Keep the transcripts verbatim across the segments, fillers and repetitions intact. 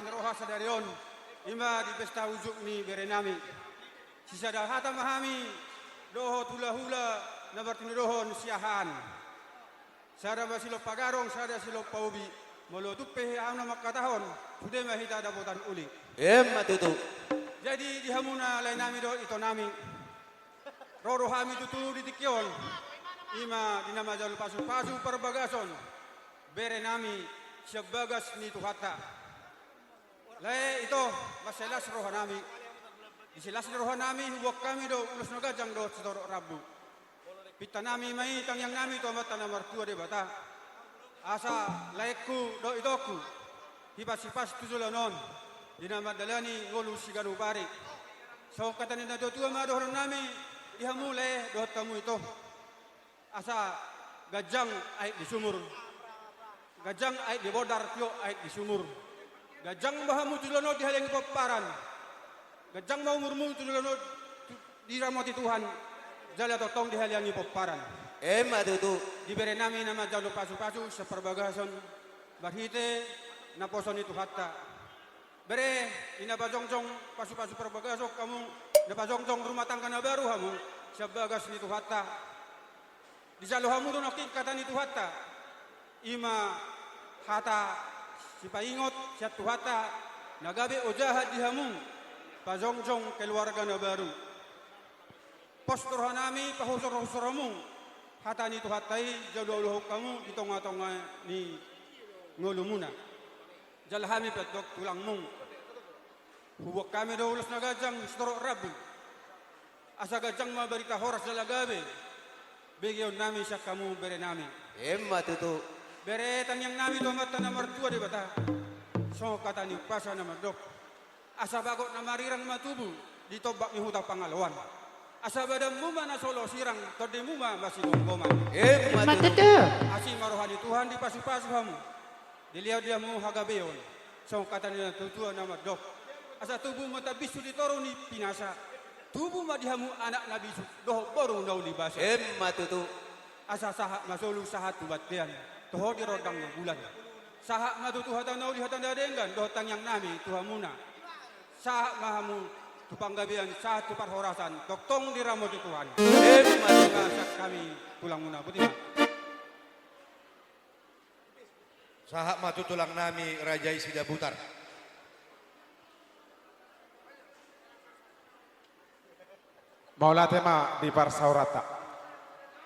Roha sadari on, i ma di pesta unjuk ni berenami. Sisada hata ma hami dohot hulahula na martinodohon siahaan. Sada ma silompa garong, sada silompa ubi. Molo tung pe hami na mangkatahon, sude ma hita dapotan uli. Emma tutu. Jadi di hamuna laenami dohot itonami, ro do hami tutu di tingki on, i ma di na manjalo pasupasu parbagason berenami sian bagas ni Tuhanta. Lae, ito, mansai las rohanami. Di silas ni rohanami huboan hami do ulos na ganjang dohot sitorop rambu. Pintanami ma i tangiangnami tu Amanta na martua Debata, asa laengku dohot itongku hipasipas tu joloan on di na mandalani ngolu siganup ari. Songon hata ni natuatua ma dohononnami di hamu lae dohot hamu ito. Asa ganjang aek di sumur, ganjang aek di bondar, tio aek di sumur. Ganjang ma hamu tu joloan on dihaliangi pomparan. Ganjang ma umurmu tu joloan on tu, diramoti Tuhan, jala tongtong dihaliangi pomparan. Emma tutu. Di berenami na manjalo pasupasu sian parbagason marhite naposo ni Tuhanta. Bere, di na pajongjong pasupasu parbagason hamu, na pajongjong rumah tangga na baru hamu sian bagas ni Tuhanta. Dijalo hamu do nangkin hata ni Tuhanta, i ma hata sipaingot sian Tuhanta na gabe ojahan di hamu pajongjong keluarga na baru. Pos do rohanami pahusorhusor hamu hata ni Tuhanta i, jalo uluhon hamu di tongatonga ni ngolumuna. Jala hami pe antong tulangmu, huboan hami do ulos na ganjang sitorop rambu, asa ganjang ma barita horas jala gabe begeonnami sian hamu berenami. Emma tutu. Bere, tangiangnami tu Amanta na martua Debata, songon hata ni umpasa na mandok: Asa bagot na marirang ma tubu di tombak ni huta Pangaloan. Asa badanmu ma na so loas sirang, tondimu ma masigomgoman. Emma tutu. Asi ma roha ni Tuhan dipasupasu hamu, dilehon di hamu hagabeon, songon hata ni natuatua na mandok: Asa tubu ma tambinsu di toru ni pinasa, tubu ma di hamu anak na bisuk dohot boru na uli basa. Emma tutu. Asa sahat ma solu sahat tu bontean, toho di rondang na bulan. Sahat ma tutu hata na uli hata na denggan dohot tangiangnami tu hamuna. Sahat ma hamu tu panggabean, sahat tu parhorasan, tongtong diramoti Tuhan. Emma tutu. Sahat hami tulangmuna, boti ma. Sahat ma tu tulangnami Raja i Sidabutar. Mauliate ma di parsaoranta.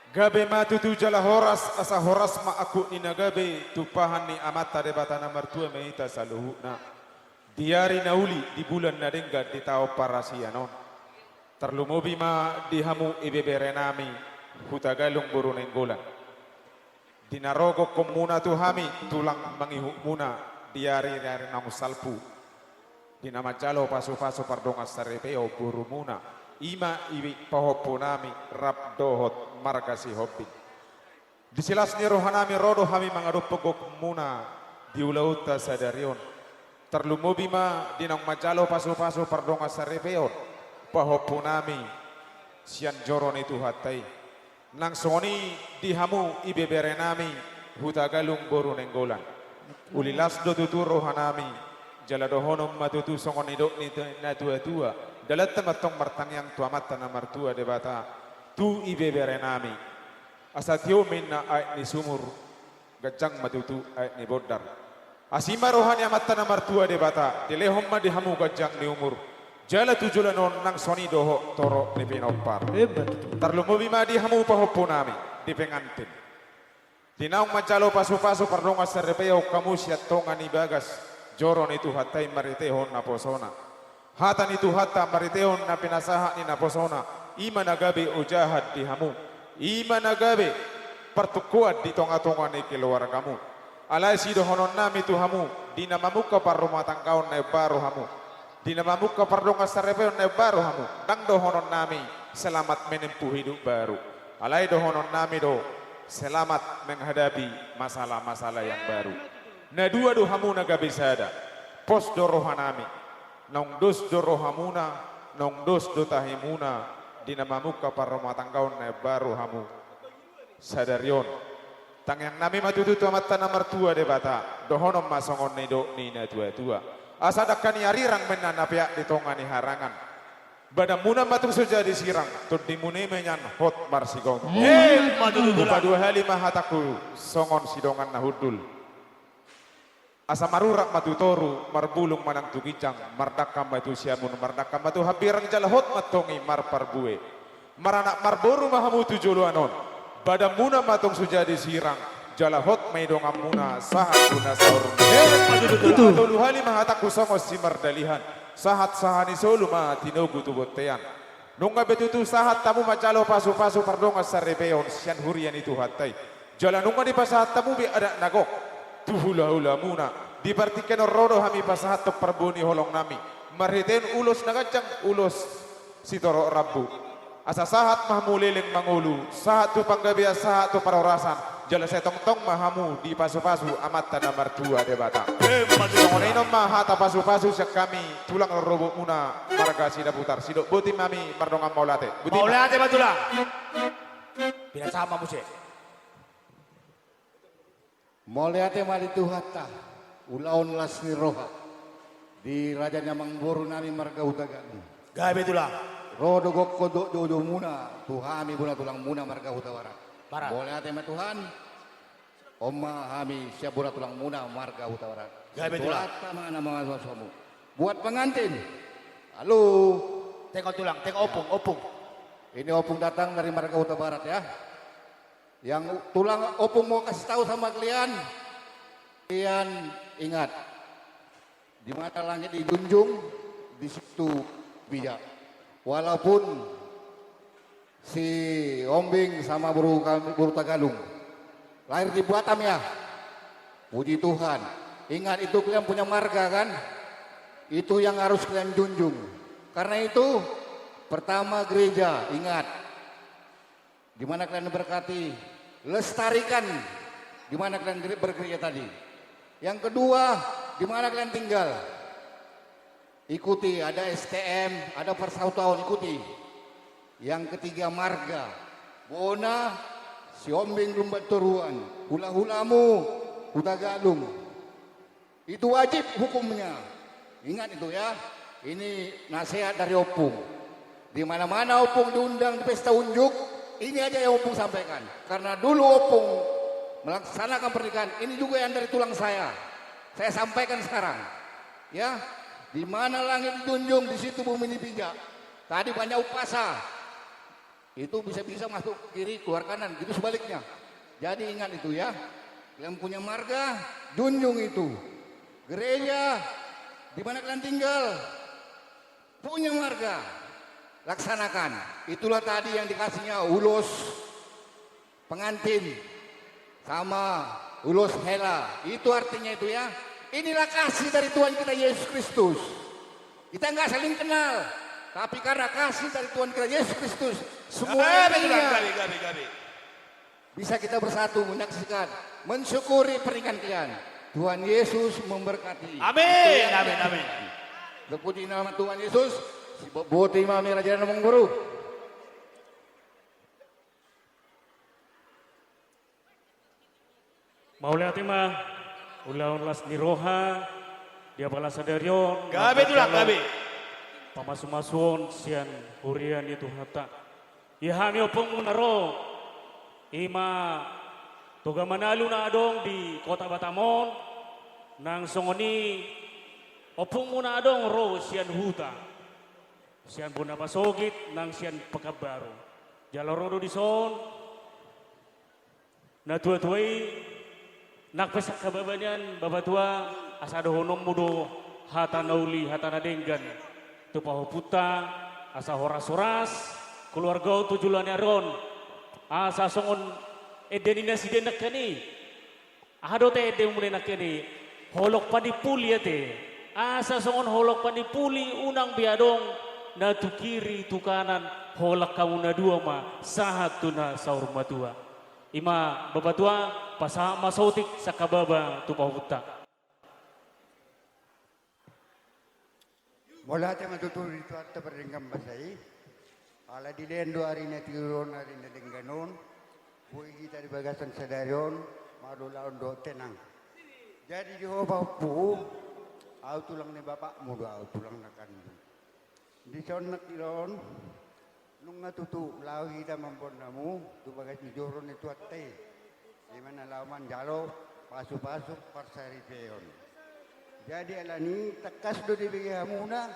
Gabe ma tutu jala horas, asa horas ma angkup ni na gabe, tumpahan ni Amanta Debata na martua ma hita saluhutna. Di ari na uli, di bulan na denggan, di taon parasian on. Tarlumobi ma di hamu ibeberenami Hutagalung boru Nainggolan. Di na ro gokhonmuna tu hami tulang mangihutmuna di ariari naung salpu, di na manjalo pasupasu pardongansaripeon borumuna, i ma i pahompunami rap dohot marga Sihombing. Di silas ni rohanami ro do hami mangadophon gokhonmuna di ulaonta sadari on. Tarlumobi ma di naung manjalo pasupasu pardongansaripeon pahompunami sian joro ni Tuhanta i. Nang songon i di hamu ibeberenami Hutagalung boru Nainggolan. Uli las do tutu rohanami, jala dohonon ma tutu songon nidok ni natuatua: Dalanta ma antong martangiang tu Amanta na martua Debata tu ibeberenami, asa tio ma inna aek ni sumur, ganjang ma tutu aek ni bondar. Asi ma roha ni Amanta na martua Debata, dilehon ma di hamu ganjang ni umur, jala tu joloan on nang songon i dohot torop ni pinompar. Emma tutu. Tarlumobi ma di hamu pahompunami, di pengantin. Di naung manjalo pasupasu pardongansaripeon hamu sian tonga ni bagas joro ni Tuhanta i marhitehon naposona. Hata ni Tuhanta marhitehon na pinasahat ni naposona, i ma na gabe ojahan di hamu, i ma na gabe partungkoan di tongatonga ni keluargamu. Alai sidohononnami tu hamu, di na mamungka parrumatanggaon na imbaru hamu, di na mamungka pardongansaripeon na imbaru hamu, ndang dohononnami selamat menempuh hidup baru. Alai dohononnami do selamat menghadapi masalah-masalah yang baru. Na dua do hamu na gabe sada. Pos do rohanami. Naung dos do rohamuna, naung dos do tahimuna, di na mamungka parrumatanggaon na imbaru hamu sadari on. Tangiangnami ma tutu tu Amanta na martua Debata, dohonon ma songon nidok ni natuatua: Asa dangka ni arirang ma inna na peak di tonga ni harangan. Badanmuna ma tung so jadi sirang, tondimuna i ma nian hot marsigomgom. Emma tutu, Tulang. Hupadua hali ma hatangku songon sidongan na hundul. Asa marurat ma tu toru, marbulung ma nang tu ginjang, mardangka ma tu siamun, mardangka ma tu hambirang jala hot ma antong i marparbue. Maranak marboru ma hamu tu joloan on. Badanmuna ma tong so jadi sirang, jala hot ma i donganmuna sahat tu na saur. Emma tutu, Tulang. Hupadua tolu hali ma hatangku songon simardalihan. Sahat saha ni solu ma tinogu tu bontean. Nunga be tutu sahat hamu manjalo pasupasu mardongan saripeon sian huria ni Tuhanta i. Jala nunga dipasahat hamu be adat na gok tu hulahulamuna. Di partingkian on ro do hami pasahathon parbue ni holongnami marhitehon ulos na ganjang, ulos sitorop rambu. Asa sahat ma hamu leleng mangolu, sahat tu panggabean, sahat tu parhorasan, jala sai tongtong ma hamu dipasupasu Amanta na martua Debata. Emma tutu. Songon i on ma hata pasupasu sian hami tulang rorobotmuna marga Sidabutar. Sidok boti ma hami mardongan mauliate. Boti ma. Mauliate ma, Tulang. Pinasahat ma muse. Mauliate ma di Tuhanta, ulaon las ni roha, di raja ni amangborunami marga Hutagalung. Gabe, Tulang. Ro do gokhon dohot joujomuna tu hami bona tulangmuna marga Hutabarat. Barat. Mauliate ma Tuhan. On ma hami sian bona tulangmuna marga Hutabarat. Gabe, Tulang. Di Tuhanta ma na mamasumasu hamu. Buat pengantin. Halo. Tengok, Tulang, tengok. Ya. Opung, opung. Ini opung datang dari marga Hutabarat, ya. Yang tulang opung mau kasih tahu sama kalian, kalian ingat, di mana langit dijunjung, di situ pijak. Walaupun si Ombing sama boru kami, boru Tagalung, lahir di Batam ya. Puji Tuhan. Ingat, itu kalian punya marga kan? Itu yang harus kalian junjung. Karena itu, pertama gereja, ingat. Di mana kalian diberkati, lestarikan di mana kalian gere-, bergereja tadi. Yang kedua, di mana kalian tinggal. Ikuti, ada S T M, ada persaudaon, ikuti. Yang ketiga, marga. Bona, Siombing Lumban Toruan, hulahulamu, Hutagalung. Itu wajib hukumnya. Ingat itu ya. Ini nasihat dari opung. Di mana-mana opung diundang di pesta unjuk, ini aja yang opung sampaikan. Karena dulu opung melaksanakan pernikahan, ini juga yang dari tulang saya. Saya sampaikan sekarang. Ya, di mana langit dijunjung, di situ bumi dipijak. Tadi banyak umpasa. Itu bisa-bisa masuk kiri, keluar kanan, gitu sebaliknya. Jadi ingat itu ya. Kalian punya marga, junjung itu. Gereja, di mana kalian tinggal, punya marga, laksanakan. Itulah tadi yang dikasihnya ulos pengantin sama ulos hela. Itu artinya itu ya. Inilah kasih dari Tuhan kita Yesus Kristus. Kita nggak saling kenal, tapi karena kasih dari Tuhan kita Yesus Kristus, semua gabe, Tulang, gabe, gabe, gabe. Bisa kita bersatu menyaksikan, mensyukuri pernikahan kalian. Tuhan Yesus memberkati. Amin, amin, amin. Terpuji nama Tuhan Yesus. Sidok boti ma hami raja ni amangboru. Mauliate ma, ulaon las ni roha di apala sadari on. Gabe, Tulang, gabe. Pamasumasuon sian huria ni Tuhanta. Ia hami ompungmuna ro, i ma Toga Manalu na adong di kota Batam on, nang songon i ompungmuna adong ro sian huta, sian bona pasogit nang sian Pekanbaru. Jala ro do dison natuatua i, nang pe sangkababa nian, Bapatua, asa dohononmu do hata na uli, hata na denggan tu pahompunta, asa horas-horas keluarga on tu joloan ni ari on, asa songon ende ni nasida nangkin i. Aha do ate endemuna nangkin i? Holong panimpuli ate. Asa songon holong panimpuli, unang be adong na tu kiri tu kanan, holan hamu na dua ma sahat tu na saur matua. I ma, Bapatua, pasahat ma saotik sangkababa tu pahompunta. Mauliate ma tutu di Tuhanta pardenggan basa i. Ala dilean do ari na tiur on, ari na denggan on. Boi hita di bagasan sadari on marulaon dohot tenang. Jadi di ho pahompu, Ahu tulang ni bapakmu do ahu, tulang na kandung. Dison nangkin on, nunga tutu laho hita mamboan hamu tu bagas ni joro ni Tuhanta i. Ima na laho manjalo pasu-pasu parsaripeon. Jadi alani tangkas do dibege hamuna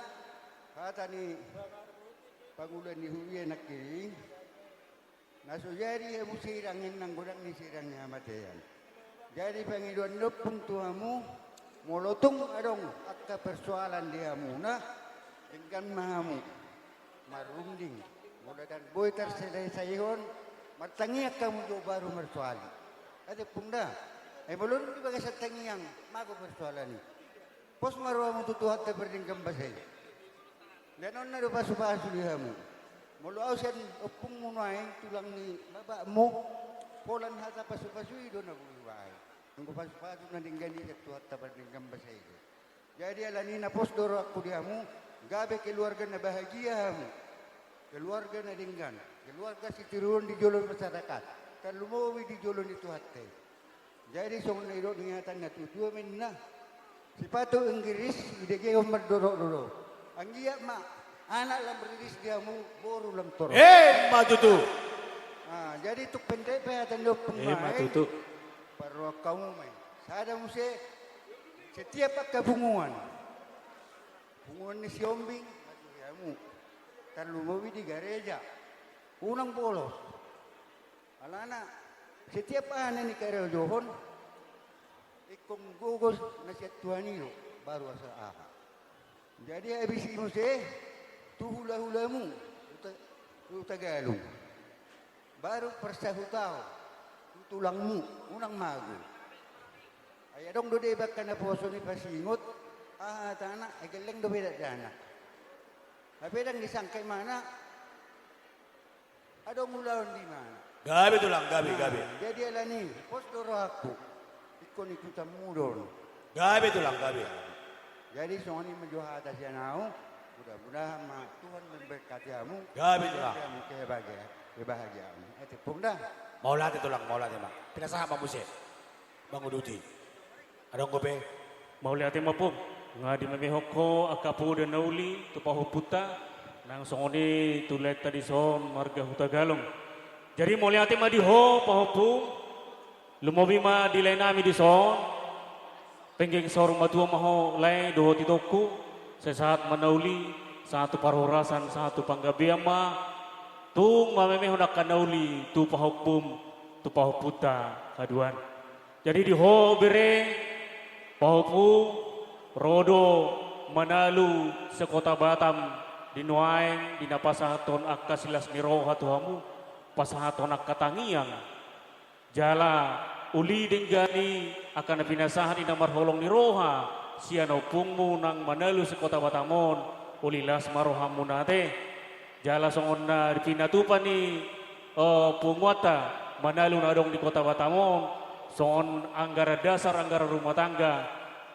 hata ni pangula ni huria nangkin i. Na so jadi hamu sirang i nang godang ni sirang ni hamatean. Jadi pangidoan ni ompung tu hamu, molo tung adong angka persoalan di hamuna, denggan ma hamu marrunding. Molo ndang boi tarselesaihon, martangiang hamu jo baru marsoali. Ate ompung da. Ai molo dung di bagasan tangiang, mago persoalan i. Pos ma rohamu tu Tuhanta pardenggan basa i. Lehonon na do pasu-pasu di hamu. Molo ahu sian ompungmu nuaeng, tulang ni bapakmu, holan hata pasu-pasu i do na boi hubahen. Anggo pasu-pasu na denggan i sian Tuhanta pardenggan basa i do. Jadi alani na pos do rohangku di hamu, gabe keluarga na bahagia hamu. Keluarga na denggan, keluarga sitiruon di jolo ni masyarakat, tarlumobi di jolo ni Tuhanta i. Jadi songon na nidok ni hata ni natuatua ma ninna, sipatu Inggris didegehon mardorok-dorok. Anggiat ma anak lam riris di hamu, boru lam torop. Emma tutu. Ah, jadi tung pendek pe hata ni ompung nuaeng. Emma tutu. Parrohahon hamu ma i. Sada muse, setiap angka punguan, punguan ni Siombing, di hamu, tarlumobi di gareja, unang bolos. Alana setiap aha na nikarejohon, ingkon gogo na sian Tuhan i do, baru asa aha. Jadi habis i muse tu hula-hulamu, Huta, Hutagalung, baru parsahutaon tu tulangmu, unang mago. Ai adong do deba angka naposo ni pasingot, aha hatana, ai gelleng dope dakdanak. Hape ndang disangka imana adong ulaon di imana. Gabe tulang, gabe, gabe. Jadi alani pos do rohangku, ingkon ikutanmu do on. Gabe tulang, gabe. Jadi songon i ma jo hata sian ahu, mudah-mudahan ma Tuhan memberkati hamu. Gabe tulang. Hamu kebahagiaan, kebahagiaan. Ate ompung da. Mauliate tulang, mauliate ma. Pinasahat ma muse manguduti. Adong dope. Mauliate ma ompung. Nga dimemehon ho angka poda na uli tu pahompunta, nang songon i tu laenta dison marga Hutagalung. Jadi mauliate ma di ho pahompu. Lumobi ma di laenami dison. Penggeng saur matua ma ho lae dohot itongku. Sai sahat ma na uli, sahat tu parhorasan, sahat tu panggabean ma. Tung mamemehon angka na uli tu pahompum, tu pahompunta haduan. Jadi di ho bere, pahompu, ro do Manalu se-Kota Batam di nuaeng di na pasahathon angka silas ni roha tu hamu, pasahathon angka tangiang. Jala uli denggan i angka na pinasahat i na marholong ni roha sian ompungmu nang Manalu se-Kota Batam on, uli las ma rohamuna ate. Jala songon na pinatupa ni, eh, punguanta Manalu na adong di Kota Batam on, songon anggaran dasar, anggaran rumah tangga,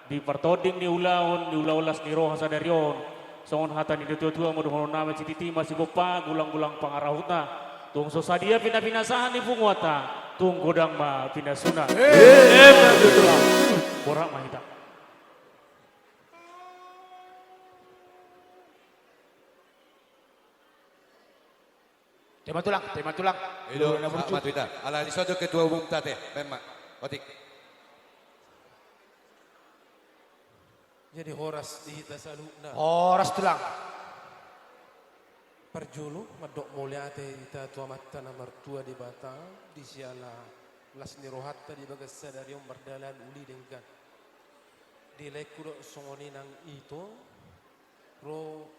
di partording ni ulaon, di ulaon las ni roha sadari on, songon hata ni natuatua ma dohononnami, sititi ma sigompa, gulang-gulang pangarahutna. Tung so sadia pe na pinasahat ni punguanta, tung godang ma pinasuna. Emma tutu. Borat ma hita. Tema tulang, tema tulang. Ido, na burju. Matu ita. Ala dison do ketua umumta ate, baen ma. Otik. Jadi horas di hita saluhutna. Horas tulang. Parjolo mandok mauliate hita tu Amanta na martua Debata, di siala las ni rohanta di bagas sadari on mardalan uli denggan. Di laengku do songon i nang ito, ro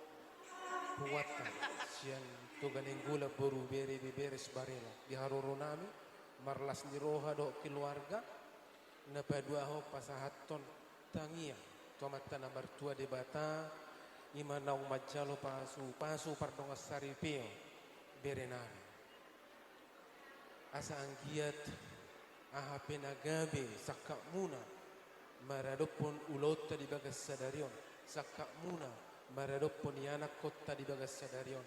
punguanta sian Toga Nainggolan, boru, bere, ibebere, sibarela. Di haroronami marlas ni roha dohot keluarga, na paduahon pasahathon tangiang tu Amanta na martua Debata, i ma naung manjalo pasu-pasu pardongansaripeon berenami. Asa anggiat aha pe na gabe sangkapmuna maradophon ulaonta di bagas sadari on, sangkapmuna maradophon ianakkonta di bagas sadari on,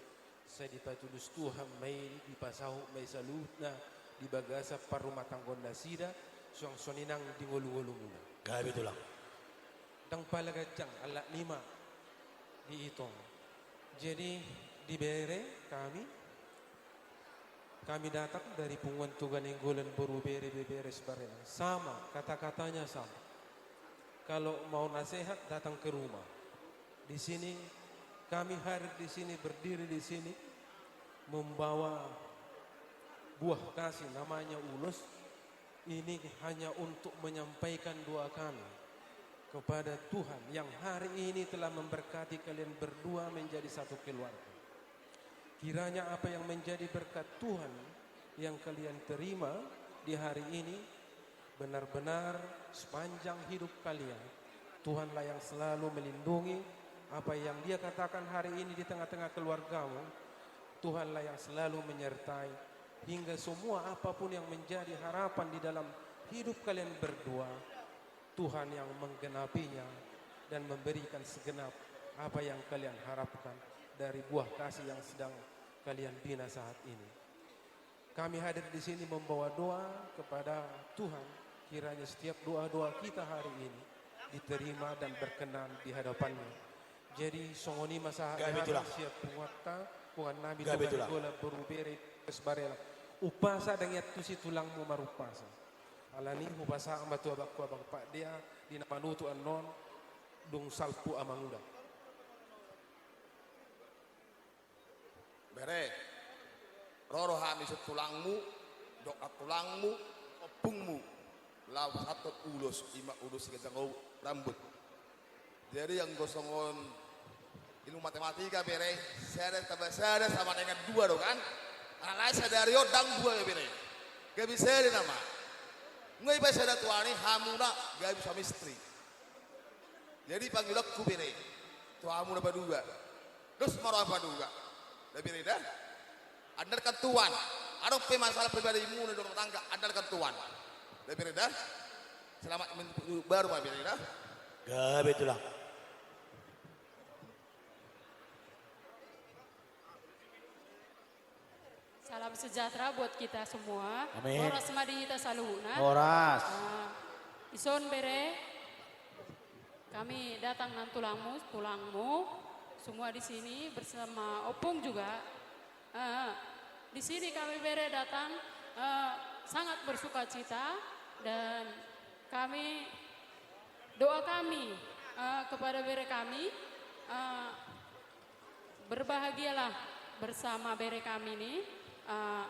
sai dipatulus Tuhan ma i, dipasaut ma i saluhutna di bagasan parrumatanggaonnasida, suang songon i nang di ngolu-ngolumuna. Gabe tulang. Ndang pala ganjang, alak ni ma diitong. Jadi, di bere kami, kami datang dari Punguan Toga Nainggolan, boru bere, ibebere Sibarelak. Sama, kata-katanya sama. Kalau mau nasihat, datang ke rumah. Di sini, kami hadir di sini, berdiri di sini, membawa buah kasih namanya ulos. Ini hanya untuk menyampaikan doa kami kepada Tuhan yang hari ini telah memberkati kalian berdua menjadi satu keluarga. Kiranya apa yang menjadi berkat Tuhan yang kalian terima di hari ini, benar-benar sepanjang hidup kalian, Tuhanlah yang selalu melindungi apa yang Dia katakan hari ini di tengah-tengah keluargamu. Tuhanlah yang selalu menyertai, hingga semua apapun yang menjadi harapan di dalam hidup kalian berdua, Tuhan yang menggenapinya dan memberikan segenap apa yang kalian harapkan dari buah kasih yang sedang kalian bina saat ini. Kami hadir di sini membawa doa kepada Tuhan, kiranya setiap doa-doa kita hari ini diterima dan berkenan di hadapan-Nya. Jadi, songon i ma sahat ni hata sian punguanta, punguan nami Toga Nainggolan, boru bere Sibarelak. Umpasa ndang iantusi tulangmu marumpasa. Alani i hupasahat ma tu abangku, abang Pak Dea, di na manutup annon, dung salpu amanguda. Bere, ro do hami sian tulangmu, dohot nantulangmu, ompungmu, laho pasahathon ulos, i ma ulos siganjang rambut. Jadi, anggo songon ilmu matematika, bere, sada tambah sada sama dengan dua do, kan? Alai sadari on ndang dua be, bere. Gabe sada nama. Nga iba sada tuani, hamuna gabe suami istri. Jadi, panggilanku, bere, tu hamuna paduga. Dos ma roha paduga. Da, bere, da. Andalkan Tuhan. Adong pe masalah pribadimu na di rumah tangga, andalkan Tuhan. Da, bere, da. Selamat membentuk hidup baru ma, bere, da. Gabe, tulang. Salam sejahtera buat kita semua. Amin. Horas ma di hita saluhutna. Horas. Ah, dison, bere, kami datang nantulangmu, tulangmu, semua di sini bersama opung juga. Ah, di sini kami, bere, datang, eh, sangat bersukacita, dan kami, doa kami, eh, kepada bere kami, eh, berbahagialah bersama bere kami ini. Eh,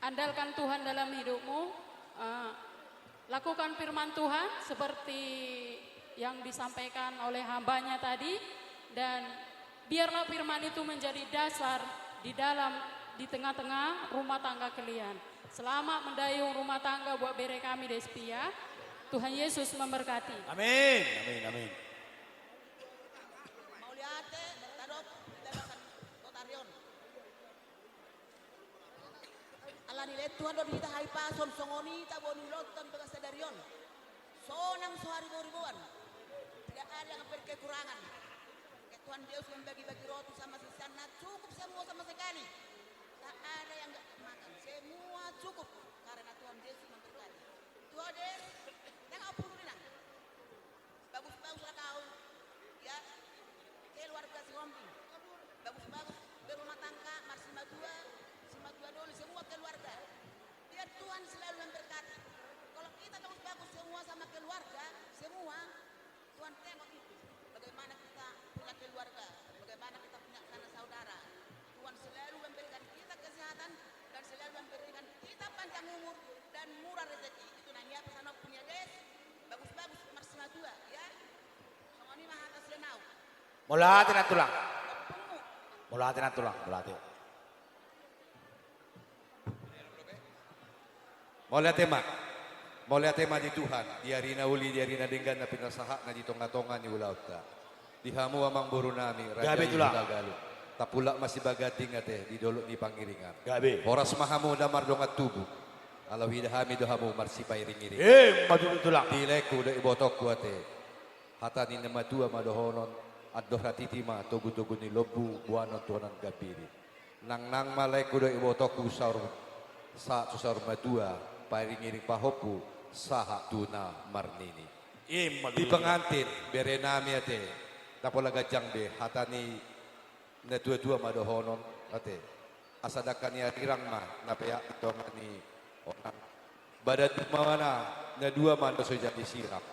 andalkan Tuhan dalam hidupmu. Eh, lakukan firman Tuhan seperti yang disampaikan oleh hamba-Nya tadi, dan biarlah firman itu menjadi dasar di dalam, di tengah-tengah rumah tangga kalian. Selamat mendayung rumah tangga buat bere kami, Despia. Tuhan Yesus memberkati. Amin. Amin, amin. Mauliate, tadok, di bagasan kota Rion. Alani lean Tuhan do di hita hahipason, songon i tabo ni ulaonta di bagasan sadari on. Sonang so haribo-riboan. Tidak ada yang berkekurangan. Ketika Tuhan Yesus membagi-bagi roti sama sisianna, cukup semua sama sekali. Tak ada yang nggak makan. Semua cukup karena Tuhan Yesus memberkati. Tuhan Yesus, tengok punggung ini, nah. Bagus-bagus lah kau, ya. Keluarga Sihombing. Bagus-bagus, berumah tangga, marsimatua, simatua doli, semua keluarga. Biar Tuhan selalu memberkati. Kalau kita bagus-bagus semua sama keluarga, semua, Tuhan tengok itu. Bagaimana kita punya keluarga, bagaimana kita punya sanak saudara. Tuhan selalu memberikan kita kesehatan dan selalu memberikan kita panjang umur dan murah rezeki. Itu namanya pesan opung ya, Des. Bagus-bagus, marsimatua, ya. Songon i ma hata sian au. Mauliate nantulangku. Mauliate nantulangku, mauliate. Mauliate ma. Mauliate ma di Tuhan, di ari na uli, di ari na denggan na pinasahatna di tonga-tonga ni ulaonta. Di hamu amangboru nami, Raja i Hutagalu. Gabe, tulang. Tapulak ma sibaganding ate di dolok ni Pangiringan. Gabe. Horas ma hamu na mardongan tubu. Ala huida hami do hamu marsipairing-iring. Eh, ma tutu, tulang. Di laengku dohot ibotongku ate. Hata ni na matua ma dohonon, andor hatiti ma togu-togu ni lombu, boanon tu holan gambiri. Nangnang ma laengku dohot ibotongku saur, sahat tu saur matua, pairing-iring pahompu, sahat tu na marnini. Ima tutu. Di pengantin, bere nami ate, na pola ganjang be, hata ni na tua-tua ma dohonon, ate. Asa dangka ni arirang ma na peak di tonga ni onan. Badan ni umana na dua ma na so jadi sirang.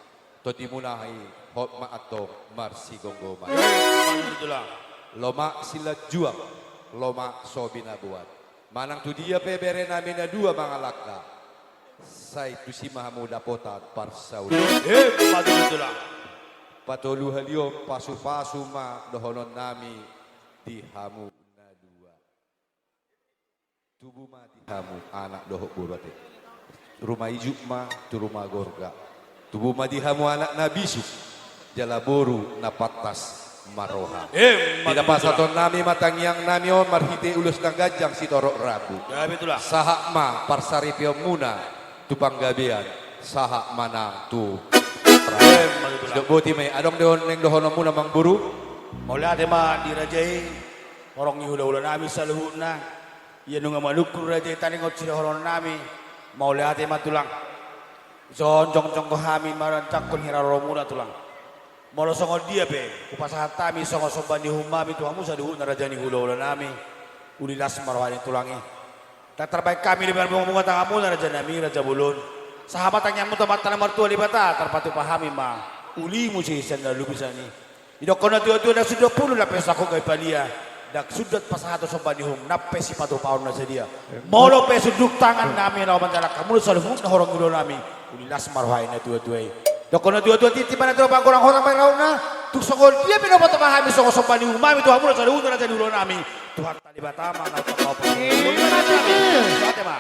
Tondimuna i hot ma antong marsigomgoman. Ima tutu, Tulang. Lomak silanjuang, lomak so binaboan. Manang tu dia pe bere nami na dua mangalangka, sai tusi ma hamu dapotan parsaulian. Ima tutu, Tulang. Patoluhalion, pasu-pasu ma dohonon nami di hamu na dua. Tubu ma di hamu anak dohot boru ate. Ruma ijuk ma tu ruma gorga. Tubu ma di hamu anak na bisuk, jala boru na pantas marroha. Ima tutu, Tulang. Pasahaton nami ma tangiang nami on marhite ulos na ganjang sitorop rambu. Gabe, Tulang. Sahat ma parsaripeonmuna tu panggabean, sahat ma nang tu Ima tutu, Tulang. Sidok boti ma i, adong do naeng dohononmuna, amang boru? Mauliate ma di raja i, horong ni hula-hula nami saluhutna. Ia nunga manungkun raja i taringot sidohonon nami. Mauliate ma, Tulang. Dison jongjong do hami manjangkon hira-, rohamuna, Tulang. Molo songon dia pe hupasahat hami songon somba ni uhum nami tu hamu saluhutna raja ni hula-hula nami, uli las ma roha ni tulang i. Ndang tarbahen hami di parbungabunga tanganmuna, raja nami, raja bolon. Sahat ma tangiangmuna tu Amanta na martua Debata, tarpatupa hami ma ulimu sian na lubi sian i. Didokkon na tua-tua, ndang sundut pulu nang pe so angkup gabe palia, ndang sundut pasahaton somba ni uhum nang pe sipatupaon na sadia. Molo pe sundut tangan nami na manjalang hamuna saluhutna horong ni ulaon nami, uli las ma roha ni na tua-tua i. Didokkon na tua-tua, tintin ma na tua pangkorang, hotang ma i rautna. Tung songon dia pe na hupatupa hami songon somba ni uhum nami tu hamuna saluhutna raja ni ulaon nami, Tuhanta Debata ma na hupatupa. Ima tutu. Mauliate ma.